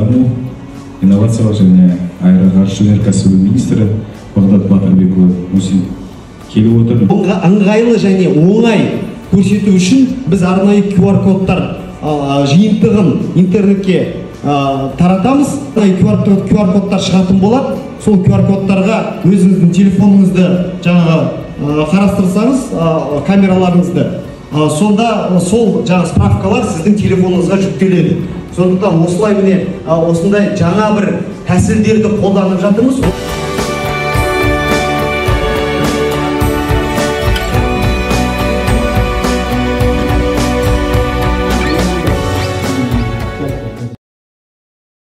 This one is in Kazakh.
даму, инновациялық және аэроғарыш өнеркәсібі министрі Бағдат Батырбекұлы Мусин келіп отыр. Ыңғайлы және оңай көрсету үшін біз арнайы QR-кодтар жиынтығын интернетке таратамыз. QR-кодтар шығатын болады. Сол QR-кодтарға өзіңіздің телефоныңызды жаңағы қарастырсаңыз, камераларыңызды, сонда сол жаңа справкалар сіздің телефоныңызға жүктеледі. Сондықтан осылай міне осындай жаңа бір тәсілдерді қолданып жатырмыз.